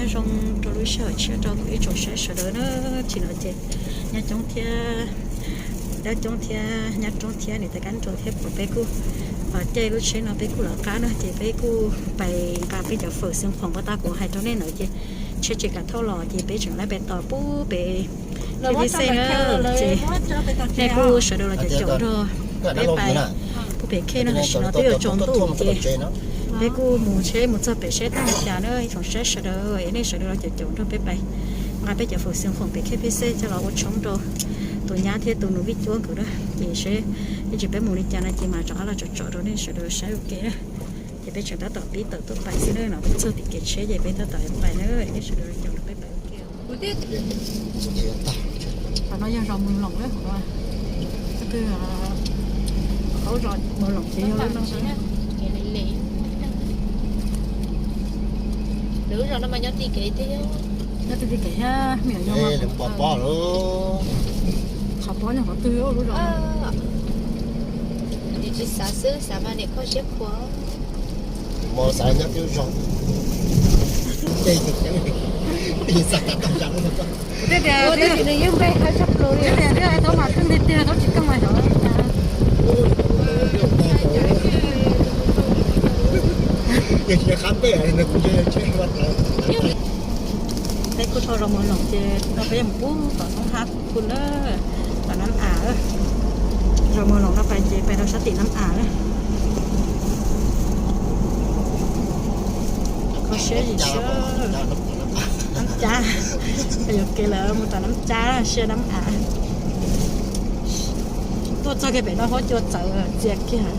Zoo rau lub sij hawm tshiab rau kuv ib tsoom saib sawv daws na. Tsis no ces nyob coob thiab, dab coob thiab, nyob roob thiab, niam tais kab nroo thiab, pom peb kuj caij lub tsheb no peb kuj lawv qab na, ces peb kuj pais nqa peb cov fawm xeev khoom pas tas kuv hais rau nej ntawd ces tsheb tsis kam thauj los ces peb tseem laib pais tos pub pem K F C na. Ces nej kuj sawv daws los caum caum nrog peb pais pub pem K no, tam sim no twb yuav tsaus ntuj ces peb kuj mus tsheb mus txog pem seb tag li cas na ib tsoom saib sawv daws, nej sawv daws los caum caum nrog peb pais nqa peb cov fawm xeev khoom pem K F C coj los ua tshoob rau tus nyab thiab tus nus vij cuab nkawd na. Ces seb ib ntsis peb mus li cas no ces mam rov qab los tsom tsom rau nej sawv daws saib ua ke na. Ces peb tseem tab tom pib tawm tuaj pais xwb na, no peb txog tim kev tsheb ces peb tab tom pais na, nej sawv daws caum rau peb pais ua ke. Qhov no yog zos Mws Loom na, qhov no, qhov zos Mws Loom ces yog lub no. Lub zos no mas nyob tim kev thiab, nyob tim kev thiab, me nyuam nyob mas pom pom lawm. Qhov pob nyob qhov twg lub zos? Tsis xav xwb, xav mas niam koj siab khuav. Mos xav nyob twb zoo. Tej xav tau zam. Twb tias, twb tias tau mas twb tiag tiag, tau tsis tau mas xyov. Ces qab peb kuv peb kuj tau zos Mws Loom ces no peb mus pub tom Thoob Hab kuj na, tom Nab Am. Zos Mws Loom no pais ces pais rau sab tim Nab Am na. Kho siab yim siab. Nab Cab, yuav kev lawm mus tom Nab Cab, sia Nab Am. Tuaj txog kiag pem no huab cua txawv txias kiag.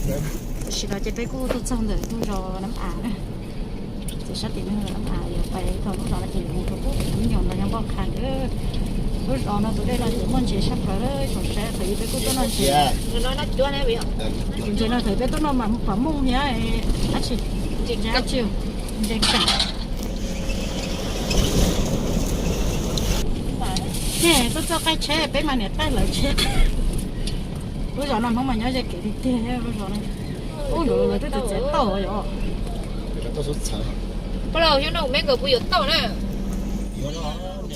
Tam sim no ces peb kuj tuaj txog ntawm lub zos Nab Am na. Ces sab tim no Nab Am, yog pais thaum lub zos no ces yuav mus rau pub me nyuam ntawd nyob npoj qha ntawd. Lub zos no tus dej no ces muaj ntses tshaj plaws lawm, tsoom saib thaum ub peb kuj tuaj noj ntses. Tus ntses no thaum peb tuaj noj mas pom muaj thiab, dab tsi, ntses dab tsi, ntses kam. Ces tuaj txog qaij tsheb peb mas niam taij lawv tsheb. Lub zos no Hmoob mas nyob ze kev tiag tiag lub zos no. Ub, nkawd lawv twb txiav tau yom. Pab los xyoo no me nkawd puas yuav tau na?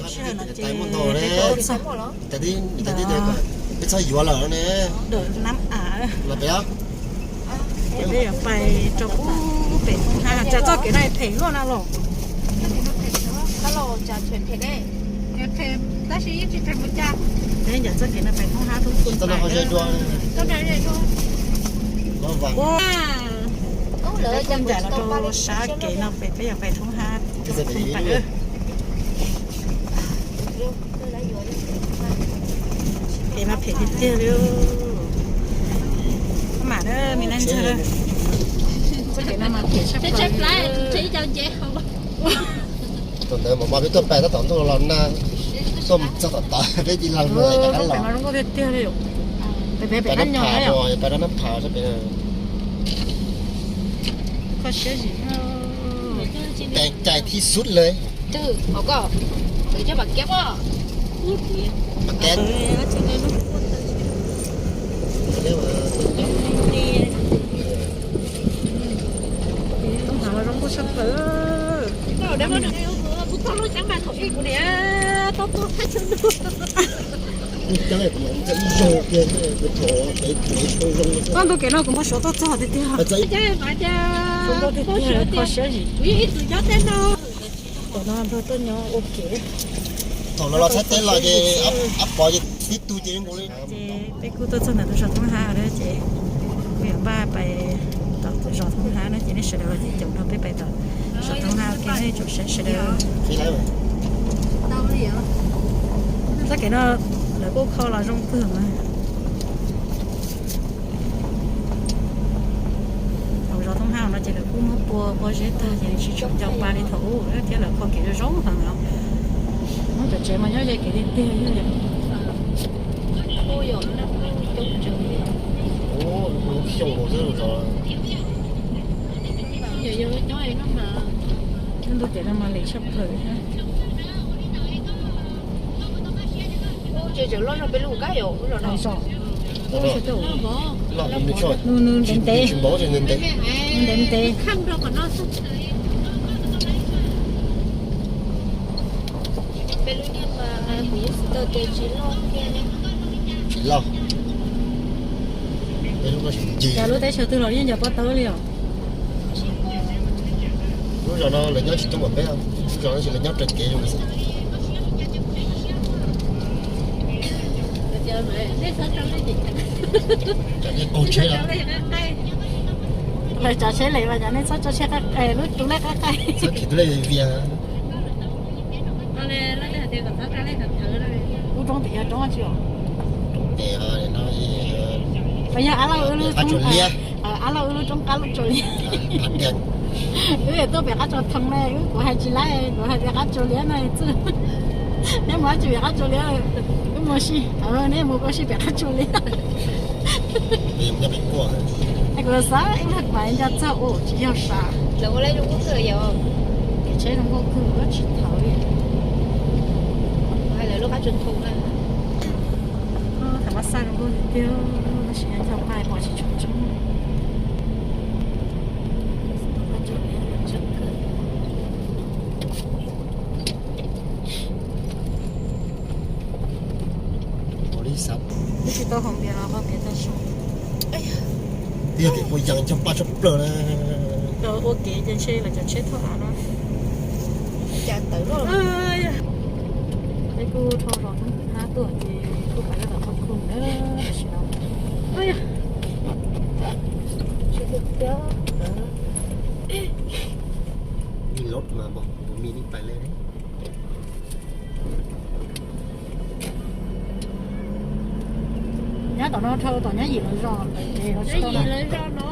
Sij hawm no ces peb txog, peb txog yuav lawm ne. Dawm Nab Am, peb yuav pais rau pub pem Thoob Hab, cas txoj kev no phem luaj na los. Peb ncaim txoj kev no pem Thoob Hab Thoob Kub. Peb ncaim los rau sab kev no pem, peb yuav pais Thoob Hab Thoob Kub pais. Kev no phem tiag tiag li. Maj mam na, me neeg ntxawg, txoj kev no mas phem tshaj plaws. Thaum ntawd mas peb tuaj pais tab tom ntuj los nag, tuaj txog tom tod peb cia li los rau Nab Am. Pem pem pem Nab Phav, pais rau Nab Phav sab pem. Kho siab zim. Cai thib xub le. Thoob Hab los zoo nkauj tshaj plaws. Toj ntu kev no kuv muab suav tuaj txog tiag tiag. Zoo nkauj tiag tiag, kho siab zim. Tam no nrog tuaj nyob ua ke. Thaum no los txhais teb los ces ab pov ces tib tug ces nkaus li. Ces peb kuj tuaj txog ntawm tus zos Thoob Hab na, ces kuv yuav npaj pais tom tus zos Thoob Hab no ces nej sawv daws los caum nrog peb pais tom zos Thoob Hab ua ke na tsoom saib sawv daws. Txoj kev no lawv kuj kho los zoo kawg mas. Thaum zos Thoob Hab no ces lawv kuj muab pua pob zeb tag ces nws tsis tshua nco pa li thaum ub thiab, lawv kho kev zoo zoo heev os. Muab cov tsev mas nyob ze kev tiag tiag yog. Lub xyoo xwb los. Ntu kev no mas lem tshaj plaws thiab. Tseem loj zog peb lub kab yom, lub zos no. Nws ntev ntev, nws ntev ntev. Tsis loj. Cas lub teb chaws twg los yeej ncaws pob tawb li os. Lub zos no lawv nyob tsis coob npaum peb, lub zos no ces lawv nyob raws kev zoo xwb. Lawv tsav tsheb lawm mas cov nej txhob tso tsheb, lub tus lej qaij qaij. Txhob khiav tus lej vias. Lub roob tim yog roob dab tsi os? Roob tim no, yog ab lauj wb lub roob, ab lauj wb lub roob qab lub tsaus liab. Wb tuaj pem qab tsaus thoo na, wb kuv hais tsis laib, kuv hais pem qab tsaus liab na txwj. Neb mus dab tsi pem qab tsaus liab? Wb mus si, neb mus koj si pem qab tsaus liab. Kuv xav ib leeg mas nco txog ua tsis yog sas. Kev tsheb zoo nkauj kawg, tsis thaum li. Tham mas xaj zoo nkauj tiag tiag, tab sis nco npaig pom tsis tshua tseeb. Twb tsis tau haus npias los qhov kev tag su. Twb yog kev puas yas cog paj tshaj plaws na. Ua kev ces ntshe lawv cov tsheb thauj av no. Peb kuj dhau zos thoob hab tuaj ces kuj pais rau tom Thoob Khu na, tam sim no. Mi lub mas npog, tus mi li pais le. Nyob tom no dhau tom nyob Yim lawv zos, lawv zos no.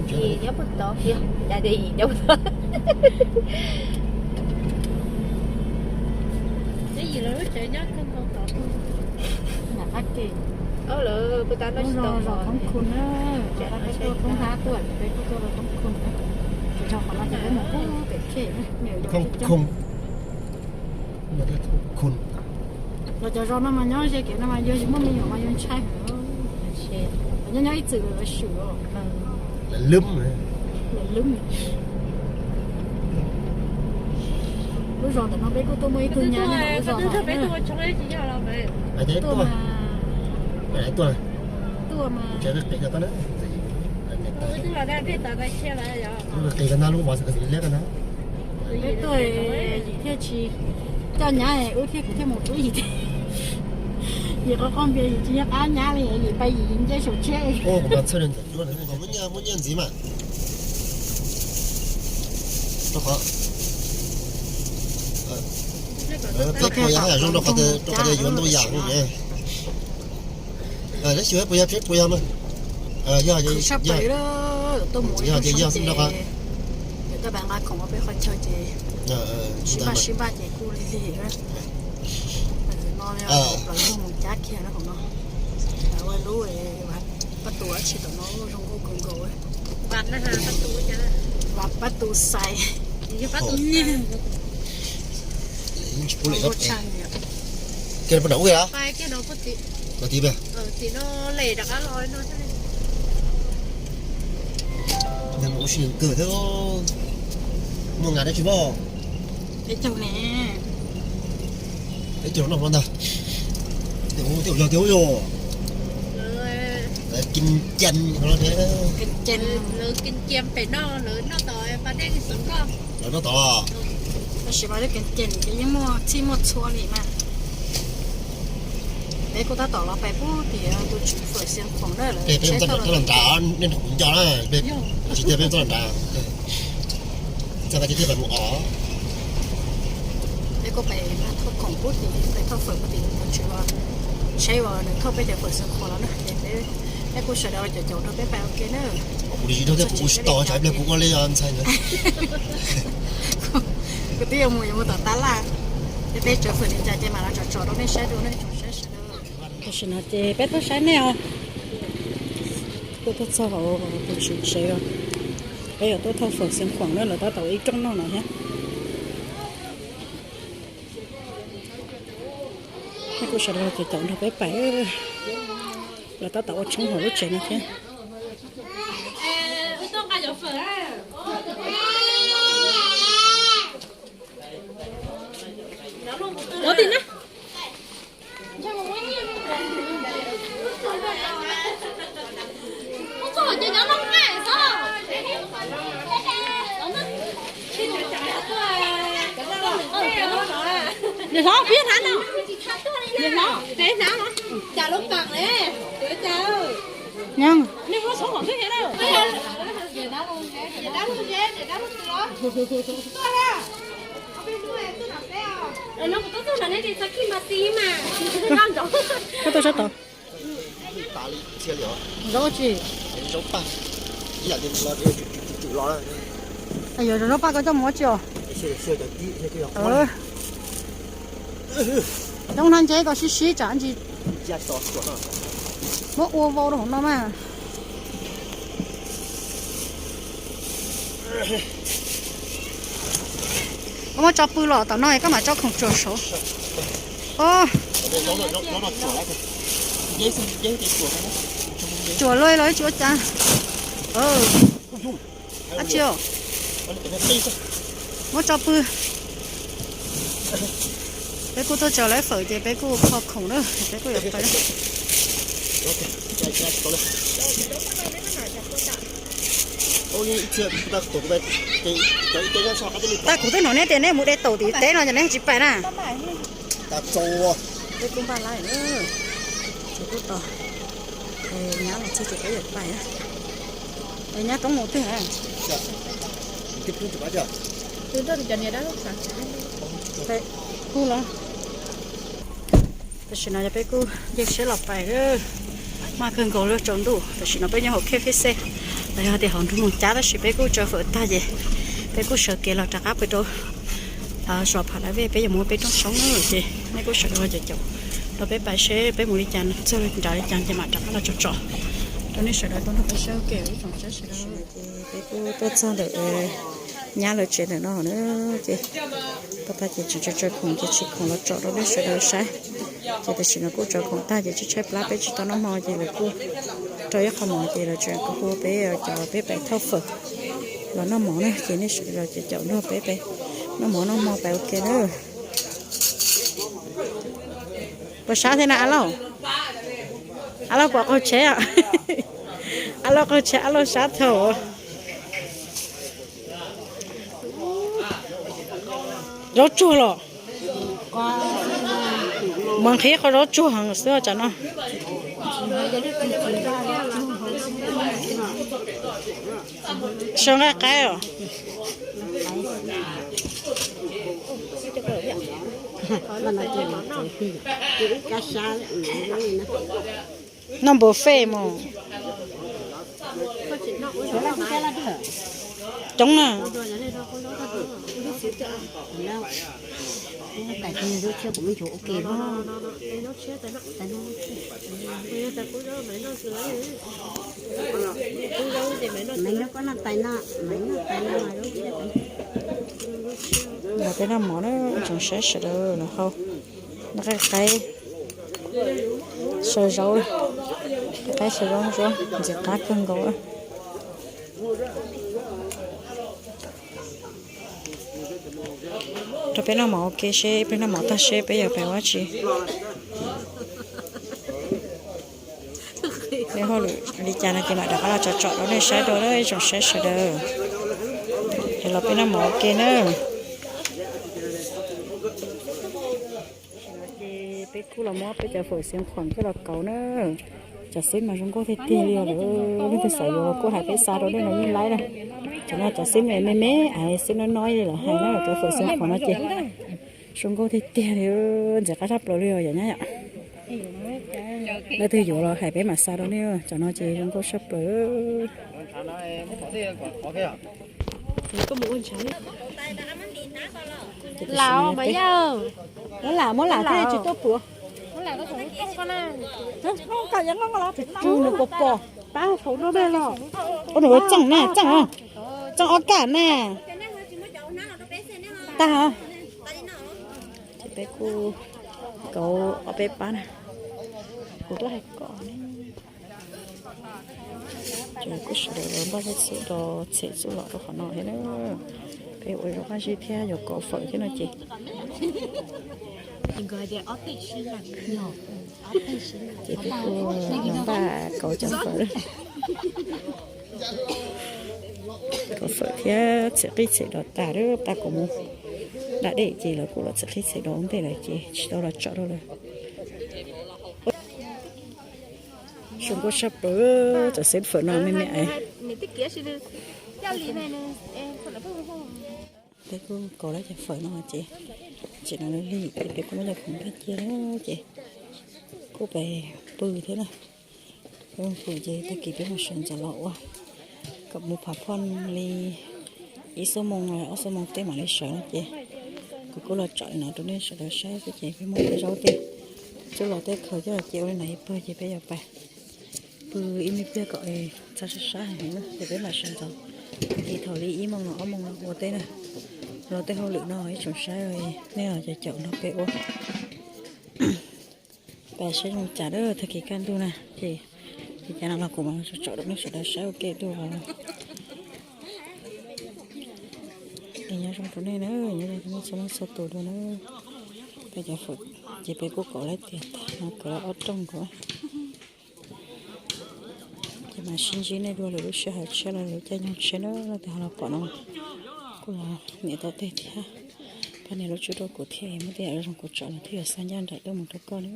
Yim nyob puag tod, yog tias Yim nyob puag tod. Yim lawv lub tsev nyob kawg nkaus tom. Nram qab ke. Lawv puag ta no tsis tau zos Thoob Khu na, peb tuaj thoob hab tuaj, peb kuj tuaj rau Thoob Khu na. Ces dhau qhov no ces peb mus pub pem Khej, Thoob Khu. Los cov zos no mas nyob ze kev no mas yog tsis muaj me nyuam mas yuav ntshai heev. Nyob nyob ib txwm lawv swm os. Lawv lwb. Lub zos ntawm no peb kuj tuaj muaj ib tug nyab nyob lub zos no. Tuaj mas, tuaj mas, qis ko na lub vov xwm liab ko na. Peb tuaj Yim thiaj tsis coj nyab, wb thiaj, kuv thiaj mus rub Yim thiab. Yim qhov qhov npias Yim tsis nyob qab nyab li, Yim pais Yim nce saum tsheb. Muaj nyiaj, muaj nyiaj ntxiv mas. Rau qhov, peb puas yog zoo rau qhov tias yuav ntau yam ne. Lab xyuas puas yog, peb puas yog mas. Yog, yog ces yog xwb rau qhov. Peb nqa khoom ua peb qhov chaw ces sib npaj sib npaj ces kuj lig lig. No plaws lug mus cab kiag na hauv no. Ua lub pab tu dab tsi tom no zoo nkauj kawg nkaus. Pab tu xais. Ua tshaj niam. Kiag pab nram ub a? Tim no lem rov qab los no. Ua si kawg thiab. Muaj nqa dab tsi pab? Peb caug ne. Peb caug noj hmo ntag. Tias ub, tias ub yog, tias ub yog. Lawv kin cen no thiab. Lawv kin cen pem no, lawv noj tod pas dej xwb koj. Lawv noj tod. Tab sis mas lub kin cen ces yeej muaj txhij muaj txhua li mas. Peb kuj tab tom los pais pub tias tus tswv fawm Xiav Khoom na lawm. Peb txoj los nrad, nej nrog kuv nco na. Tsis tias peb txoj los nrad. Txoj nqa ces thiaj pais mus os. Peb kuj pais thauj khoom pub tim, pais thauj fawm pub tim tus tswv, saib uas nws thauj peb cov fawm Xiav Khoom los na. Ces peb, peb kuj sawv daws cov caum nrog peb pais ua ke na. Kuv tsis tau, tsam ib pliag kuv ua li ntxhais ntawd. Kuv twb yuav mus, yuav mus tom tab laj. Ces peb tsawv fawm li cas ces mam los tsom tsom rau nej saib dua na. Tam sim no ces peb tuaj saib nej os. Tuaj, tuaj txog hauv tus tswv tsev os. Peb yuav tuaj thauj fawm Xiav Khoom na, lawv tab tom ua ib rooj noj no thiab. Nej kuj sawv daws ces caum nrog peb pais. Lawv tab tom ua tshoob hauv lub tsev no thiab. Niam hlob, pib hnav no. Niam hlob, peb hnav no. Cas lub pas ne? Cas? Nyob. Koj tuaj sab tod. Zaub tsi? Yog zaub paj koj coj mus ua tsi os? Coob hnav nceb kom sib sib tsam ntsis. Muab ua vau rau hauv no mas. Koj muab tso pw los tom no koj mam tso khoom tsuam saud. Tsuam luaj los tsis ua cas. Ab tsi, muab tso pw. Peb kuj tuaj tsaws lawv fawm ces peb kuj kho khoom na, peb kuj yuav pais. Tag kuv twb hnov neb tias neb mus de taum tim teb no ces neb tsis pais na. Nyab los txog ces peb yuav pais. Nyab roob mus twg? Kuj los. Tam sim no yog peb kuj nce siab los pais. Maj kawg nkaus lub tsaus ntuj, tam sim no peb nyob hauv K F C los yog tias hauv nroog Moos Cab tab sis peb kuj tsaws fawm tag ces peb kuj sawv kev los rov qab pw rau zos Pham Lav Vej, peb yuav mus ua peb rooj tshoob na. Ces nej kuj sawv daws caum caum rau peb pais seb peb mus li cas txog nrad li cas ces mam rov qab los tsom tsom rau nej sawv daws tau nrog peb saib ua ke ib tsoom saib sawv daws. Ces peb kuj tuaj txog ntawm nyab lawv tsev ntawm no na, ces tuaj tag ces tseem tsaws tsaws khoom ces tsis khoom los tsom rau nej sawv daws saib. Ces tam sim no kuj tsaws khoom tag ces tshaib tshaib plab peb tsis tau noj hmo ces lawv kuj rau ib qho mov ces lawv tseem hu peb cov peb pais thauj fawm los noj mov na, ces nej sawv daws caum caum nrog peb pais noj mov noj hmo pais ua ke na. Puas sab thiab na Ab Lauj? Ab Lauj puas qaug tsheb? Ab Lauj qaug tsheb, Ab Lauj sab thaum. Zaub tsuag los? Mas nqhis qhov zaub tsuag heev xwb tsam no. Sau nqaij qaib os. Noj buffet mus. Coob na. Peb noj mov na, tsoom saib sawv daws los hau nqaij qaib, xyaw zaub, nqaij qaib xyaw zaub ntsuab ntxim qab kawg nkaus. Rau peb noj mov ua ke seb peb noj mov tag seb peb yuav pais ua dab tsi. Nej hauj lwm li cas no ces mam rov qab los tsom tsom rau nej saib dua na ib tsoom saib sawv daws. Es los peb noj mov ua ke na. Ces peb kuj los muab peb cov fawm xeev khuam coj los kauv na. Cov xeeb mas zoo nkauj tiag tiag li os. Leej twg xav yuav los kuj hais peb xa rau nej los yeej laib na. Cov no cov xeeb me me, xeeb no no li lawv hais na, cov fawm xeev khuam no ces zoo nkauj tiag tiag li, ntxim qab tshaj plaws li os yom nyab yom. Leej twg yuav los hais peb mam xa rau nej, cov no ces zoo nkauj tshaj plaws. Lam mas yawg, muab lam, muab lam thiaj tsis tuaj puav. Tsw nws pom pom. Pab saum no los, ua nws ua txeej na, txeej, txeej ob kaj na. Tag. Ces peb kuj kauv ob peb pab na. Kuv tuaj hais kom ne. Ces kuj sawv daws los npaj zeb txhib los txhem txuj lom rau qhov no thiab na. Peb ua zoo qab zib thiab yuav kauv fawm thiab no ces, ces peb kuj los npaj kauv cov fawm, kauv fawm thiab txhem qij txhem dos tas lawm. Pab kuv mus da dej ces lawv kuj los txhem qij txhem dos ua ntej lawm ces tsis tau los tsom rau lawv. Zoo nkauj tshaj plaws, cov xeeb fawm no me me es. Peb kuj kauv lawm cov fawm no ces, ces no lig ces peb kuj muab cov khoom ntag cia ces kuj pais pw thiab na. Peb mus pw ces tag kis peb mam sawv ntxov los ua, kom mus phav phoj li ib xuab moos los ob xuab moos tej mam li sawv no ces kuv kuj los tsom li no rau nej sawv daws saib xwb ces peb muab tej zaub tej txuj lom tej khaws coj los cia ua li no ib pawg ces peb yuav pais pw ib me pliag kom txog sab sab heev na ces peb mam sawv ntxov. Tag kis thaum li ib moos los ob moos los ua teb na, los tej hauj lwm no ib tsoom saib nej los caum caum nrog peb ua. Pais saib zoo cas lawm tag kis kaj ntug na ces, ces cas no los kuv mam tsom rau nej sawv daws saib ua ke tuaj. Es nyob zoo rau nej na, nyob zoo rau nej txhua leej txhua tus dua na. Peb cov fawm ces peb kuj kauv lawm tiag tag no, kauv lawm ob rooj nkaus. Ces mam sib ntsib nej dua lwm lub sij hawm tshiab los lwm caij nyoog tshiab na. Leej twg ho los pom no kuj los nias tau tej thiab, pab nias lub tswb rau kuv thiab, muaj tej yam zoo kuv tsom los thiaj yuav xa ncaj nraim tuaj mus rau koj na.